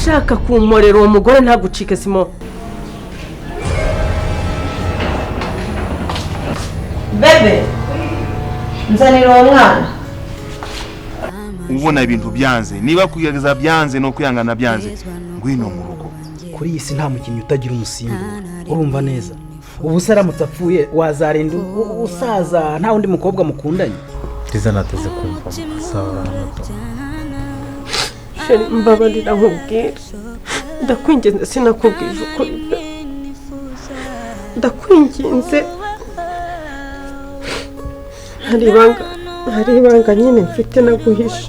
Ushaka kumporera uwo mugore ntagucike Simo. Bebe, nzanira uwo mwana. Ubona ibintu byanze, niba kugerageza byanze no kwihangana byanze, ngwino mu rugo. Kuri iyi si nta mukinnyi utagira umusimbura, urumva neza. Ubu se aramutse apfuye wazarinda usaza nta wundi mukobwa mukundanye. Liza nateze kumva sawa. Chéri, mbabarira nkubwire, ndakwinginze, sinakubwije ukuri pe, ndakwinginze. Hari ibanga nyine mfite naguhisha.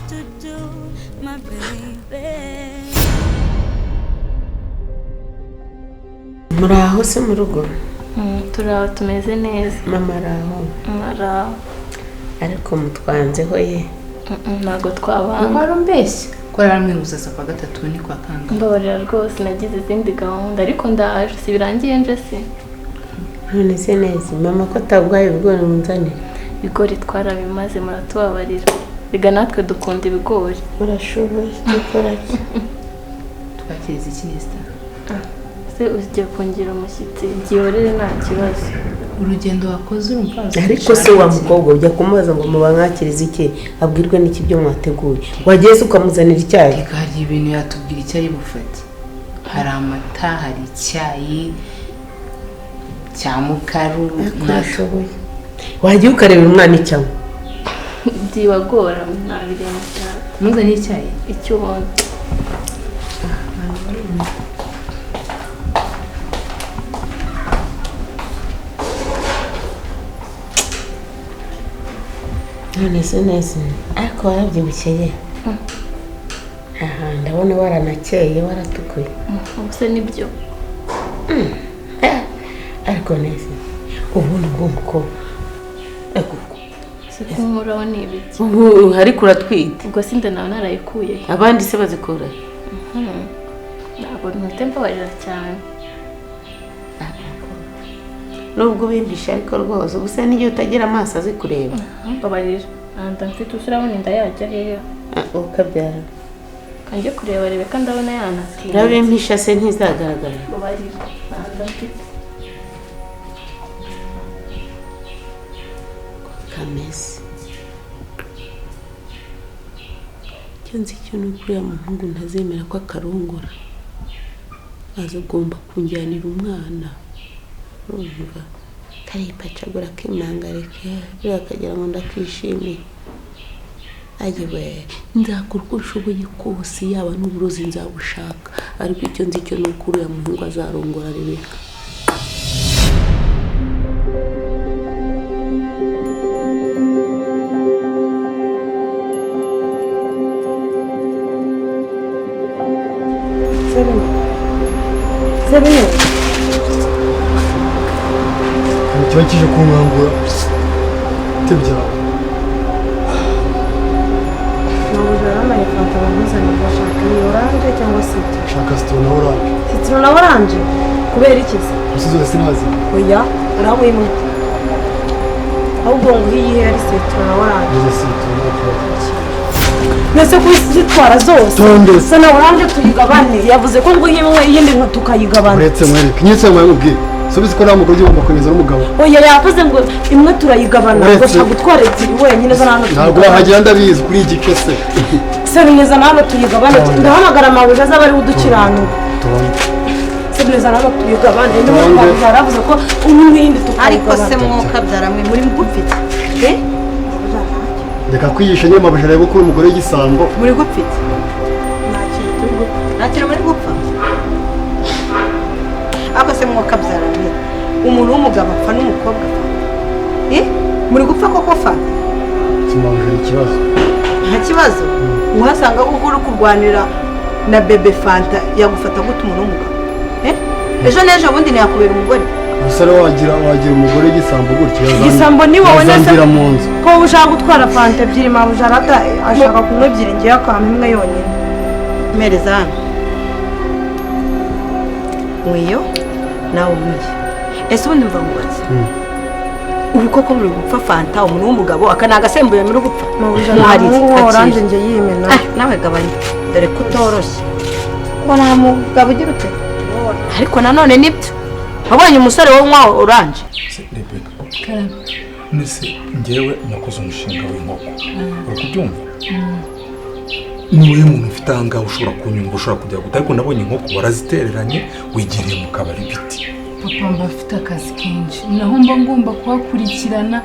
Muri aho se mu rugo? Turi tumeze neza. Mama araho? Araho. Ariko mutwanzeho ye? Ntabwo twabanga. Wari umbeshya ko yaramwibuzaza kwa gatatu ni kwa kangahe? Mbabarira rwose, nagize izindi gahunda ariko ndaje, si birangiye nje se. None se neza, mama ko atagwaye ibigori munzanire? Ibigori twarabimaze, muratubabarira. Biga natwe dukunda ibigori. Urashoboye gukora iki? Twakiriza iki neza? Se ugiye kungira umushyitsi, byihorere nta kibazo. Urugendo wakoze urumva. Ariko se wa mukobwa ujya kumubaza ngo mubamwakirize iki, abwirwe n'iki byo mwateguye, wageze ukamuzanira icyayi? Reka, hari ibintu yatubwira icyo ari bufate. Hari amata, hari icyayi cya mukaru. Urashoboye, wagiye ukarebera umwana icyanywa. Byibagora ntabirenze cyane. Muzanye icyayi? Icyo ubona. None se neza, ariko warabyibushye ye? Aha ndabona waranakeye, waratukuye. Ubuse nibyo. Ariko neza, ubundi bwo mukobwa Se kunkuraho ni ibiki? Ubu ariko uratwite. Ubwo se inda nawe narayikuye he? Abandi se bazikura? Ntabwo mpite, mbabarira cyane. Nubwo ubimpisha ariko rwose, ubu se n'igihe utagira amaso azi kureba. Mbabarira, nta mfite, ushyiraho inda yajya hehe? Ukabyara. Kanjye kureba Rebeka, ndabona yanatinze. Urabimpisha se ntizagaragara. Mbabarira, nta mfite. Kameze icyo nzi cyo ni uko uriya muhungu ntazemera ko akarongora, aza agomba kunjyanira umwana. Urumva karipacagura kimangarike buriya akagira ngo ndakishimiye. Ayiwe, nzakora uko nshoboye kose, yaba n'uburozi nzabushaka, ariko icyo nzi cyo ni uko uriya muhungu azarongora Rebeka. Sebene. Ikintu kiba kije kunkangura tebyawe. Ntabwo bambaye fanta bamuzaniye, bashaka iyi orange cyangwa citron? Shaka citron na orange. Citron na orange? Kubera iki se? Gusa zose sinazi. Oya, uranywa imwe. Ahubwo ngo iyihe ari citron na orange? Nize citron nta kibazo. Mbese kuzitwara zose? Tonde. Se na orange tuyigabane. Yavuze ko ngo imwe iyindi nka tukayigabana. Uretse mwereke nyetse mwamubwiye. Subize ko nta mugore ugomba kwemeza n'umugabo. Oya, yavuze ngo imwe turayigabana. Uretse- Ugashaka gutwara ebyiri wenyine, zo hano Ntabwo tuyigabane. wahagera ndabizi kuri iki gice se. Sebineza, na hano tuyigabane. Tonde. Ndahamagara mabuja azaba ariwe udukiranura. Tonde. Sebineza, na hano tuyigabane. Niba Tonde. twavuze, yaravuze ko umwe iyindi Ariko tukayigabana. se mwuka byaramwe muri gupfa iki? Reka kwigisha nyine mabuja arebe ko uri umugore w'igisambo. Muri gupfa iki? Nta kintu muri gupfa. Ariko se mwuka byaramwe, umuntu w'umugabo apfa n'umukobwa apfa? Muri gupfa koko fanta? Si mabuja ni ikibazo. Nta kibazo. Uhasanga kuko uri kurwanira na bebe fanta, yagufata gute umuntu w'umugabo? Ejo n'ejo bundi ntiyakubera umugore. Umusore wagira umugore w'igisambo gutya Igisambo ni wowe nese. yazambira mu nzu. Ko wowe ushaka gutwara fanta ebyiri, mabuja arata ashaka kunywa ebyiri, ngewe akampa imwe yonyine. Mpereza hano. Nkwiyo nawe unkwiye. Ese ubundi mva mubaze, ubu koko muri gupfa fanta, umuntu w'umugabo aka ni agasembuye muri gupfa? Mabuja, nta Muharire, muhungu wa akira. orange njye yimena. Ah, nawe gabanya dore ko utoroshye. Ngo nta mugabo ugira ute? Ariko nanone nibyo, wabonye umusore wo unywa oranje. Rebeka, nese njyewe nakoze umushinga w'inkoko, uri kubyumva? Niwe muntu ufite aha ngaha ushobora kunyumva, ushobora kujya guta, ariko nabonye inkoko warazitereranye wigiriye mu kabari biti. Papa, mba afite akazi kenshi, naho mba ngomba kuhakurikirana,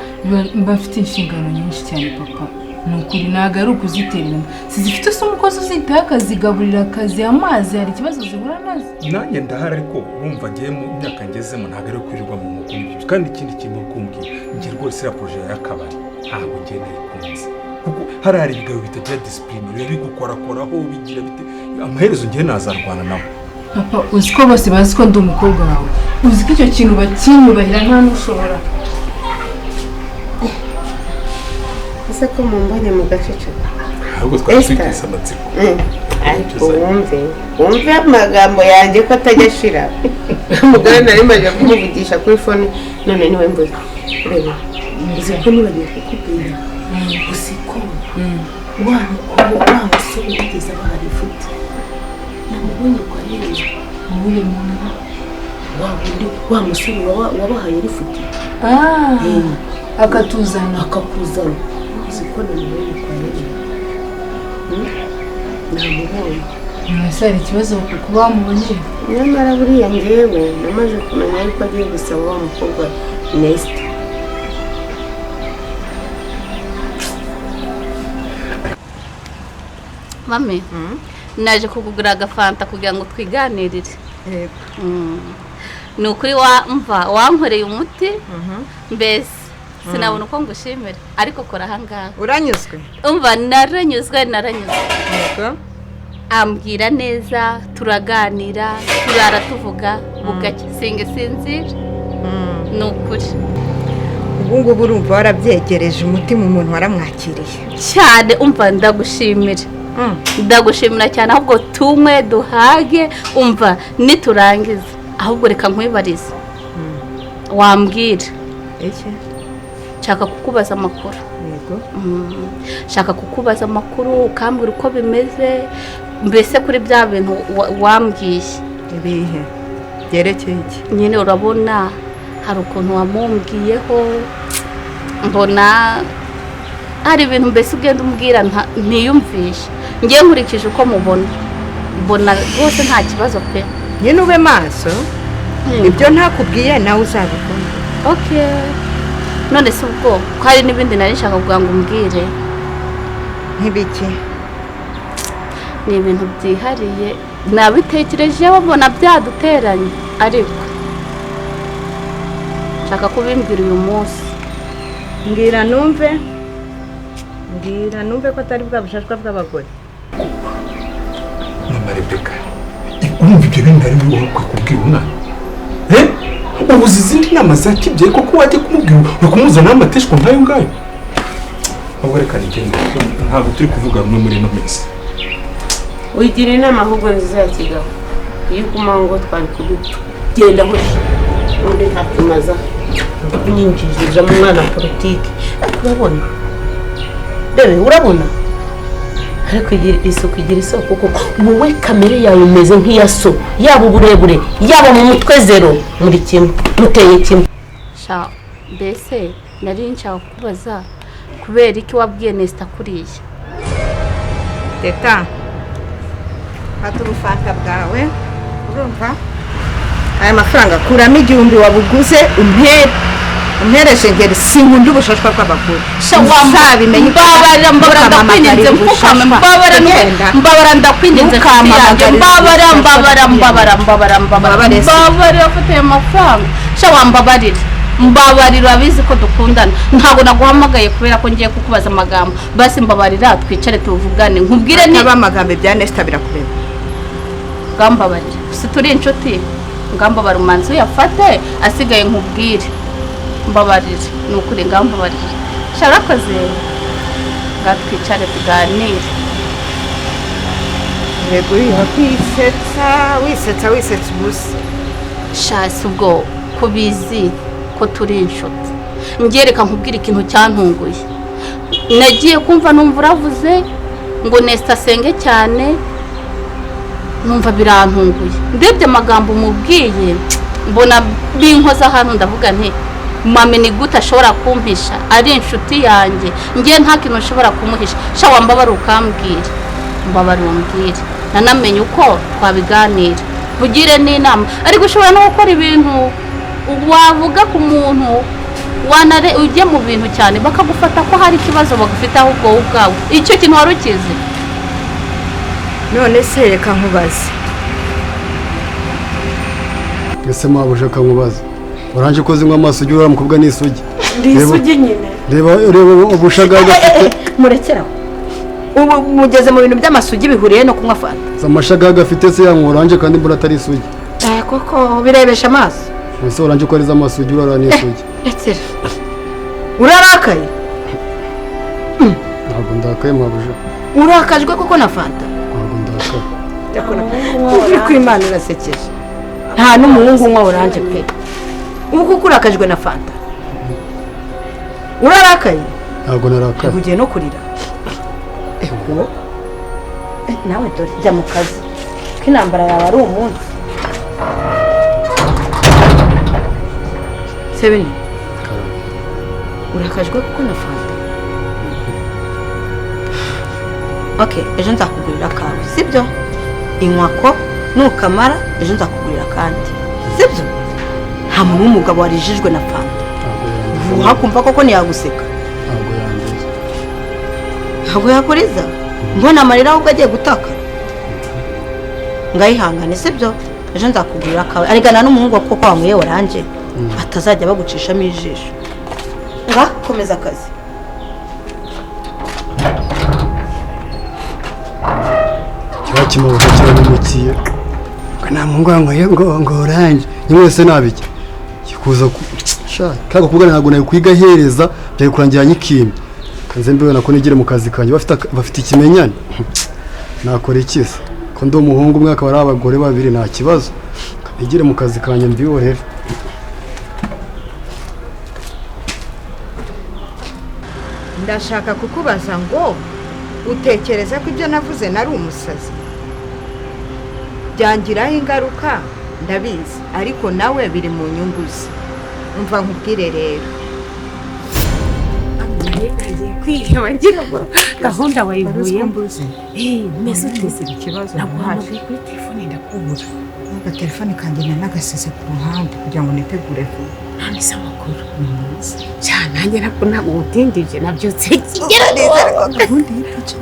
mba mfite inshingano nyinshi cyane papa. Ni ukuri ntabwo ari ukuzitererana, sizifite se umukozi uzitaho akazigaburira, akazi amazi, hari ikibazo zihura nazo? Nanjye ndahari, ariko urumva ngiye mu myaka ngezemo ntabwo ari kwirirwa mu nkoko n'ibyo. Kandi ikindi kintu uri kumbwira, njye rwose iriya projet y'akabari ntabwo ngiye nayikunze, kuko hariya hari ibigabo bitagira discipline, biba bigukorakoraho bigira bite, amaherezo ngiye nazarwana nabo. Papa, uzi ko bose bazi ko ndi umukobwa wawe, uzi ko icyo kintu bakinyubahira, nta n'ushobora. Ese ko mumbonye mu gaceceka? Ahubwo twari twiteze amatsiko. Ariko wumve amagambo yanjye ko atajya ashira. Umugore nari maze kumuvugisha kuri fone none niwe mvuze. Reba, uzi ko nibagiwe kukubwira, uzi ko wa mukobwa wa musore wigeze abahari ifuti namubonye kwa neza. Uwuhe muntu? Wa wundi wa musore wabahaye rifuti. Akatuzana. Akakuzana. Uzi ko namubonye kwa neza. Namubonye. Ese hari ikibazo kuba wamubonye? Nyamara buriya njyewe namaze kumenya yuko agiye gusaba wa mukobwa Nesita. Mami, naje kukugura agafanta kugira ngo twiganirire. Ni ukuri wamva wankoreye umuti, mbese sinabona uko ngushimira, ariko kora aha ngaha. Uranyuzwe? Umva, naranyuzwe. Ambwira neza, turaganira, turara tuvuga, bugacya singe sinzira. Ni ukuri. Ubu ngubu urumva warabyegereje umutima, umuntu waramwakiriye cyane. Umva, ndagushimira. Ndagushimira cyane, ahubwo tunywe duhage, umva niturangiza. Ahubwo reka nkwibarize, wambwira iki? Nshaka kukubaza amakuru. Yego. Nshaka kukubaza amakuru ukambwira uko bimeze, mbese kuri bya bintu wambwiye. Ibihe byerekeye iki? Nyine urabona hari ukuntu wamumbwiyeho, mbona hari ibintu mbese ugenda umbwira ntiyumvishe. Ngiye nkurikije uko mubona, mbona rwose nta kibazo pe. Nyine ube maso, ibyo ntakubwiye nawe uzabikora. Okay. None se ubwo ko hari n'ibindi nari nshaka kugira ngo umbwire? Nk'ibiki? Ni ibintu byihariye nabitekereje, babona byaduteranye, ariko nshaka kubimbwira uyu munsi. Mbwira numve. Mbwira numve ko atari bwa bushashwa bw'abagore. Mama Rebeka, urumva ibyo bintu ari wowe ukwiye kubwira umwana? Ubuze izindi nama za kibyeyi koko wajya kumubwira uri kumuzanaho amateshwa nk'ayo ngayo? Ahubwo reka nigende, ntabwo turi kuvuga rumwe muri ino minsi. Wigira inama ahubwo nziza ya kigabo, iyo uguma ngo twari kubipfa. Genda hoshi, undi ntatumaza kunyinjiriza mu mwana politiki. Ariko urabona, dore urabona, ariko isuku igira isoko kuko wowe kamere yawe imeze nk'iya so, yaba uburebure, yaba mu mutwe zero, muri kimwe muteye kimwe. Sha, mbese nari nshaka kukubaza kubera iki wabwiye Nesita kuriya? Teta, fata ubufanta bwawe, urumva? Aya mafaranga kuramo 1000 wabuguze umpereshe ngeri, sinkunda ubushashwa bw'abagore. Uzabimenye. Mbabara, mbabara ndakwinginze, mfukame, mbabara, mbabara ndakwinginze, mbabara, mbabara, mbabara, mbabara, mbabara, mbabara, ufite aya mafaranga. Sha, wambabarira, mbabarira, urabizi ko dukundana, ntabwo naguhamagaye kubera ko ngiye kukubaza amagambo. Basi mbabarira twicare tuvugane, nkubwire ni amagambo ibya Nesita birakureba. Ngambabarira, si turi inshuti? Ngambabara umanzi uyafate, asigaye nkubwire. Mbabarira, ni ukuri ngambabarira. Sha, urakoze, ngatwicare tuganire. Yego, wisetsa wisetsa wisetsa ubusa. Sha, si ubwo kubizi ko turi inshuti, ngereka nkubwire ikintu cyantunguye. Nagiye kumva numva uravuze ngo Nesita asenge cyane, Numva birantunguye, ndebye amagambo umubwiye mbona binkoza ahantu, ndavuga nti mami ni gute ashobora kumpisha ari inshuti yanjye, ngiye nta kintu nshobora kumuhisha. Sha wambabara ukambwira, mbabara umbwire, nanamenye uko twabiganira, bugire n'inama. Ariko ushobora no gukora ibintu wavuga ku muntu wanare ujye mu bintu cyane bakagufata ko hari ikibazo bagufite ahubwo wowe ubwawe icyo kintu wari ukizi. None se reka nkubaze. Ese mabuja kamubaza oranje ko zinywa amaso ujye uramukobwa n'isugi? Ndi isugi nyine. Reba reba ubushagaga afite. Murekera ubu mugeze mu bintu by'amasugi bihuriye no kunywa fanta. Amashagaga afite se yanywa oranje kandi mbona atari isugi. Koko birebesha amaso. Ese oranje ko ari z'amasugi urara n'isugi? Rekera. Urarakaye? Ntabwo ndakaye mabuja. Urakajwe koko na fanta? Ntabwo ndakaye. Uri kwimana urasekeje. Nta n'umuhungu unywa oranje pe. Ubu kuko urakajwe na fanta. Urarakaye? Ntabwo narakaye. Ugiye no kurira. Ego. Nawe dore jya mu kazi. Ko intambara yawe ari umunsi. Sebeni. Urakajwe kuko na fanta. Okay, ejo nzakugurira kawe, sibyo? Inywa ko nukamara ejo nzakugurira kandi, sibyo? Nta muntu w'umugabo warijijwe na fanta. Uhakumva koko ntiyaguseka. Ntabwo yangiza. Ntabwo yakuriza. Mbona amarira ahubwo agiye gutaka. Ngayihangane, sibyo? Ejo nzakugurira kawe. Arigana n'umuhungu kuko wanyweye oranje atazajya bagucishamo ijisho. Nga komeza akazi. Kimabuja kiramukiye. Nta muhungu wanyweye ngo oranje. Nyine nabiki. Kikuza sha kago kubwa ntabwo nayo kwiga hereza byari kurangira nyikimye. Kanze mbiwe nako nigire mu kazi kanjye bafite ikimenyane. Nakora ikisa ko ndi umuhungu umwe akaba ari abagore babiri nta kibazo. Nigire mu kazi kanjye mbihorere. Ndashaka kukubaza ngo utekereza ko ibyo navuze nari umusazi? Byangiraho ingaruka ndabizi, ariko nawe biri mu nyungu ze. Umva nkubwire rero. Kwiheba ngira ngo gahunda wayivuyemo. Meze uteze ikibazo naguhamagaye kuri telefone ndakubura. Agatelefone kanjye nanagasize ku ruhande kugira ngo nitegure vuba. None se amakuru? Cyane nanjye ntabwo ngutindije nabyutse kigera neza.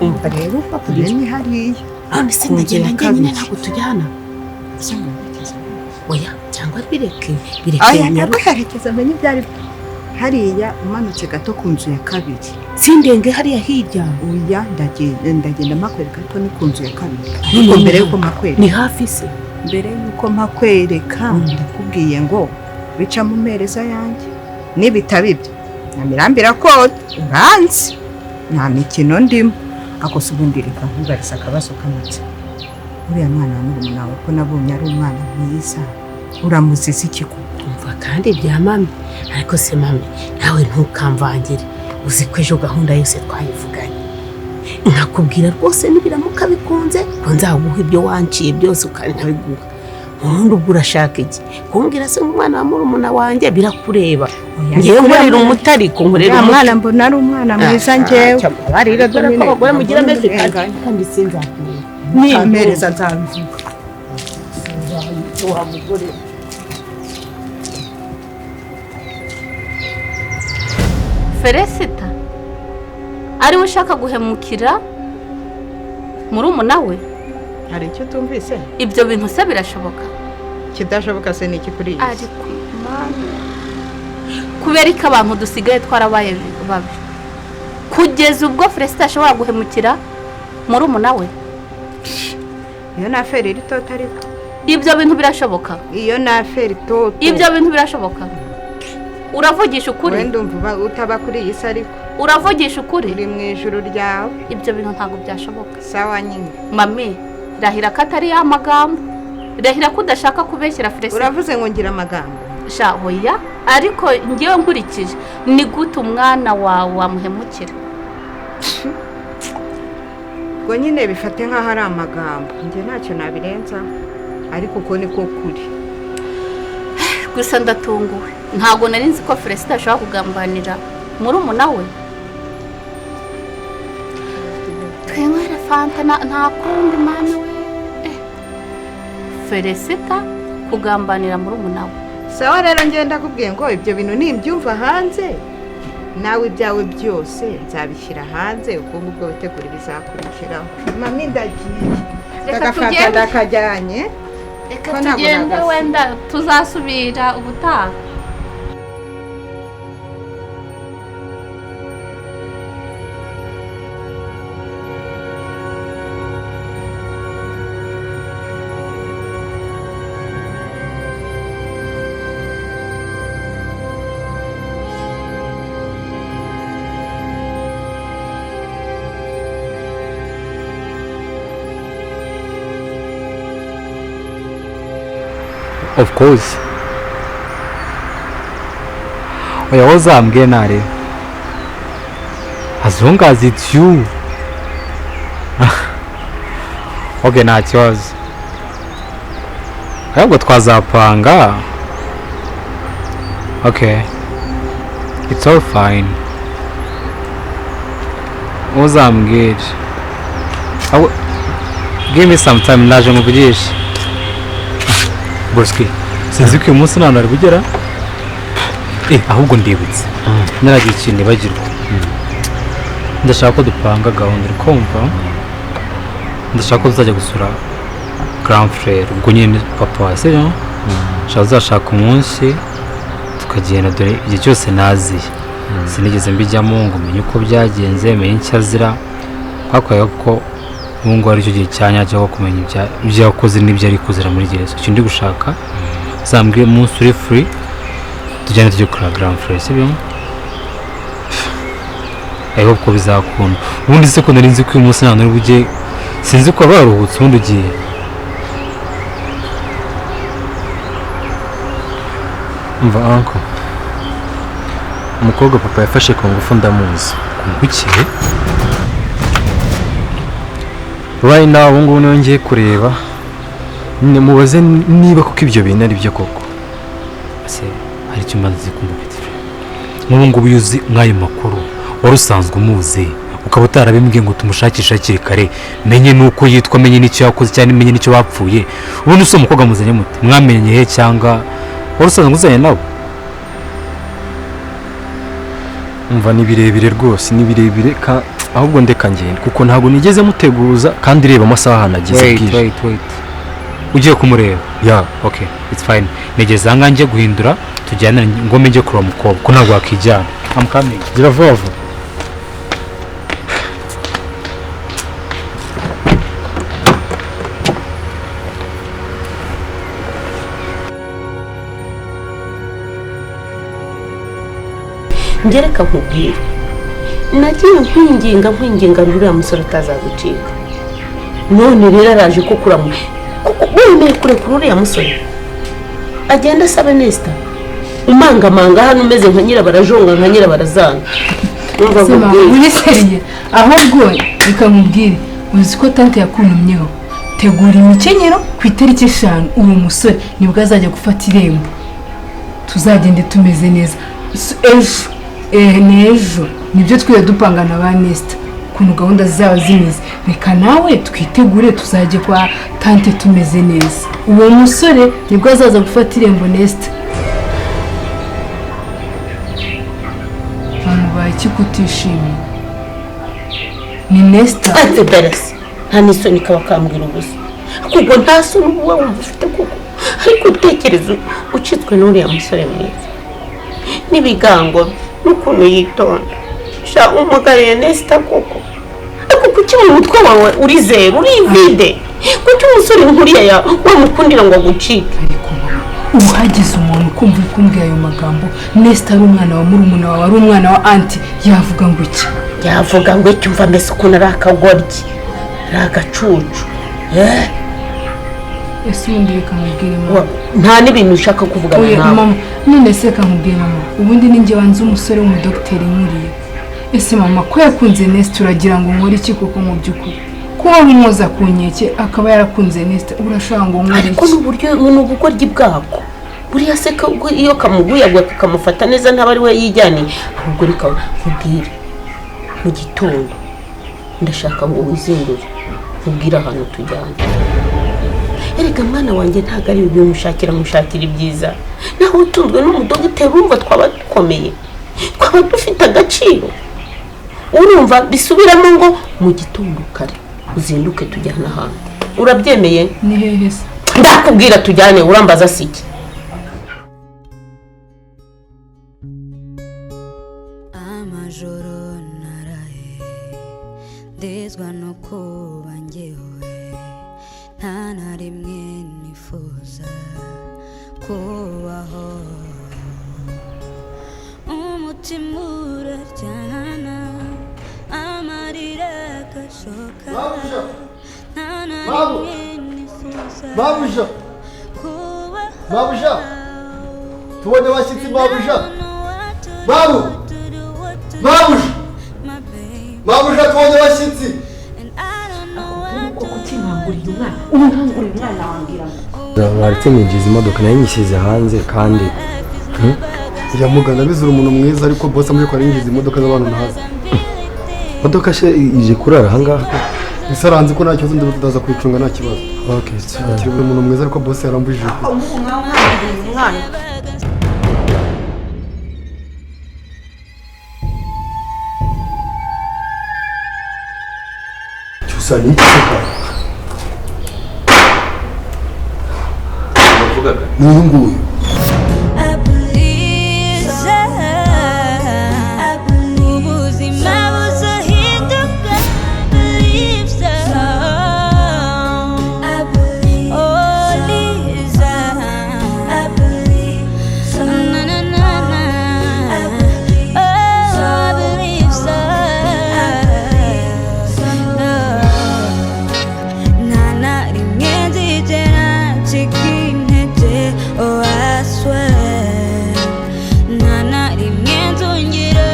Umva rero ni hariya. None se ndagenda njyenyine ntabwo tujyana? Oya cyangwa bireke bireke. Oya ntabwo amenye ibyo ari byo. Hariya umanutse gato ku nzu ya kabiri. Sindenge hariya hirya. Oya ndagenda makwereka ko ni ku nzu ya kabiri. Ariko mbere yuko makwereka. Ni hafi se? Mbere yuko makwereka ndakubwiye ngo bica mu mpereza yanjye. Nibitaba ibyo namirambira ko uranzi nta mikino ndimo. Ako se ubundi reka nkubariza akabazo kamatse. Uriya mwana wa murumuna wawe ko nabonye ari umwana mwiza uramuziza iki koko? Umva kandi bya mami, ariko se mami nawe ntukamvangire, uzi ko ejo gahunda yose twayivuganye. Nkakubwira rwose nibiramuka bikunze ko nzaguha ibyo wanciye byose ukanabiguha. Ubundi ubwo urashaka iki? Kumbwira se nk'umwana wa murumuna wanjye birakureba. Ngewe nkorera umutariko nkorera umwana mbona ari umwana mwiza ngewe. Barira dore ko abagore mugira ameze kandi sinzakubwira. Ni nzabivuga. Wa mugore. Feresita ariwe ushaka guhemukira murumuna we? Hari icyo utumvise? Ibyo bintu se birashoboka? Kidashoboka se ni iki kuri iyi? Ariko mama, kubera ko abantu dusigaye twarabaye babi kugeza ubwo Feresita ashobora guhemukira murumuna we? Iyo na feri iri toto ariko. Ibyo bintu birashoboka? Iyo na feri toto. Ibyo bintu birashoboka? Uravugisha ukuri? Wenda umva utaba kuri iyi si ariko. Uravugisha ukuri? Uri mu ijuru ryawe. Ibyo bintu ntabwo byashoboka. Sawa nyine. Mami, rahira ko atari ya magambo. Rahira ko udashaka kubeshyira Feresita. Uravuze ngo ngira amagambo. Sha hoya, ariko ngewe nkurikije ni gute umwana wawe wamuhemukira? Ubwo nyine bifate nk'aho ari amagambo, njye ntacyo nabirenzaho, ariko uko niko kuri. Gusa ndatunguwe, ntabwo nari nzi ko Felicita ashobora kugambanira murumuna we. Twinywere fanta, nta kundi mana we. Felicita kugambanira murumuna we. Sawa rero, ngenda kubwiye ngo ibyo bintu nimbyumva hanze, nawe ibyawe byose nzabishyira hanze, ubwo ngubwo witegura ibizakurikiraho. Mami, ndagiye. Reka Agafanta tugende. ndakajyanye. Reka Ko ntabwo tugende. nagasiba. Wenda tuzasubira ubutaha. Of course. Oya, wazambwiye ntareba. As long as it's you. Okay, nta kibazo. Ahubwo twazapanga. Okay. It's all fine. Uzambwire. Ahubwo give me some time, ndaje nkuvugishe. Boski, sinzi ko uyu munsi nta hantu ari bugera. Ahubwo ndibutse. Naragiye ikintu nibagirwa. Ndashaka ko dupanga gahunda, uri kumva? Ndashaka ko tuzajya gusura grand frère, ubwo nyine ni papa wa, sibyo? Nshaka uzashaka umunsi tukagenda, dore igihe cyose naziye sinigeze mbijyamo ngo menye uko byagenze, menye icyo azira. Twakwaye ko ubu ngubu aricyo gihe cya nyacyo cyo kumenya ibyo yakoze n'ibyo ari kuzira muri gereza. Icyo ndi gushaka, uzambwire umunsi uri free tujyane tujye kureba grand frère, sibyo? I hope ko bizakunda. Ubundi se ko nari nzi ko uyu munsi nta uri bujye, sinzi ko baruhutse, ubundi ugiye. Umva uncle, umukobwa papa yafashe ku ngufu ndamuzi. Kuki? Right now, ubu ngubu niwe ngiye kureba, nyine mubaze niba koko ibyo bintu ari byo koko. Ese hari icyo mbanza kumva, petit frère? Nk'ubu ngubu iyo uzi nk'ayo makuru, wari usanzwe umuzi, ukaba utarabimbwiye ngo tumushakishe hakiri kare, menye n'uko yitwa, menye n'icyo yakoze cyangwa menye n'icyo bapfuye. Ubundi se umukobwa muzanye mute? Mwamenye he, cyangwa wari usanzwe uzanye nabo? Umva, ni birebire rwose, ni birebire ahubwo ndeka ngende kuko ntabwo nigeze muteguza, kandi reba amasaha ahantu ageze, Wait, bwije. wait, wait, ugiye kumureba? Yeah. Okay, it's fine. Nigeze ahangaha njye guhindura, tujyane ngome njye kureba umukobwa, ko ntabwo wakijyana. I'm coming. Gira vuba vuba. Ngereka nkubwire, nagiye nkwinginga nkwinginga ngo uriya musore atazagucika, none rero araje ko kuramu kuko wemeye kurekura uriya musore agenda asaba Nesita, umangamanga hano umeze nka nyirabarajonga, nka nyirabarazanga. Numva Se mama, nkubwire. uri sérieux? Ahubwo reka nkubwire, uzi ko tante yakuntumyeho, tegura imikenyero, ku itariki 5 uwo musore nibwo azajya gufata irembo, tuzagende tumeze neza. Ejo, ni ejo nibyo twiwe dupanga na ba Nesita ukuntu gahunda zizaba zimeze. Reka nawe twitegure tuzajye kwa tante tumeze neza, uwo musore nibwo azaza gufata irembo. Nesita, bamubaye iki kutishimiye? Ni Nesita. Ante beresi, nta n'isoni, kaba kambwira ubusa kuko nta soni uba wumva ufite kuko, ariko utekereza ucitswe n'uriya musore mwiza n'ibigango bye n'ukuntu yitonda. Sha, umugariye Nesita koko, ariko kuki mu mutwe wawe uri zéro, uri vide? Kuki umusore nkuriya wamukundira ngo agucike? Ubu hagize umuntu kumva uri kumbwira ayo magambo, Nesita ari umwana wa murumuna wawe, ari umwana wa aunty, yavuga ngo iki? Yavuga ngo icyo? Umva mbese ukuntu ari akagoryi, ari agacucu, eh? Ese ubundi reka nkubwire mama. Nta n'ibintu ushaka kuvugana Oya, nawe. Mama, none se reka nkubwire mama, ubundi ni njye wanze umusore w'umudogiteri nkuriye. Ese mama, ko yakunze Nesita, uragira ngo nkore iki koko? Mu by'ukuri ko Kuba umwoza ku nkeke akaba yarakunze Nesita, urashaka ngo nkore Ariko iki? n'uburyo ni ubugoryi bwako. Buriya se ko iyo kamuguye kakamufata neza, ntaba ari we yijyaniye? Ahubwo reka nkubwire, mu gitondo ndashaka ngo wizindure, nkubwire ahantu tujyana. Erega mwana wanjye, ntabwo ari ibyo mushakira, mushakira ibyiza. Naho utunzwe n'umudogiteri, urumva twaba dukomeye, twaba dufite agaciro. Urumva, bisubiramo ngo mu gitondo kare uzinduke, tujyane ahantu. Urabyemeye? Ni hehe se? Ndakubwira tujyane, urambaza si iki? Amajoro naraye ndezwa no kuba njyewe, nta na rimwe nifuza kubaho. Umutima uraryana, amarira agashoka, nta na Babu! rimwe nifuza Babuja! kubaho. Babuja! Tubonye abashyitsi, babuja! Babu! Babuja! Babuja, tubonye abashyitsi! Kuki nkanguriye umwana? Unkanguriye umwana wambwira ngo Waretse ninjiza imodoka, nayo nyishyize hanze kandi. Ya muganga, bizura umuntu mwiza, ariko boss amuje ko arinjiza imodoka z'abantu ntazi. Imodoka se ije kurara ahangaha? Ese aranzi ko nta kibazo, ndaza kuyicunga, nta kibazo. Okay. Akiri umuntu mwiza, ariko boss yarambujije. Umwana. Cyusa, ni iki se ka? Wavugaga? Ni uyu nguyu. I believe so. Ubuzima buzahinduka. I believe so. Oh, Lisa. Na, na, na, na. Oh, I believe so. Nta na rimwe nzigera ncika intege, oh I swear. Nta na rimwe nzongera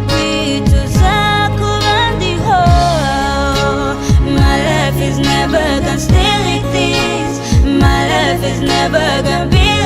kwicuza kuba ndiho. My life is never gonna stay like this. My life is never gonna be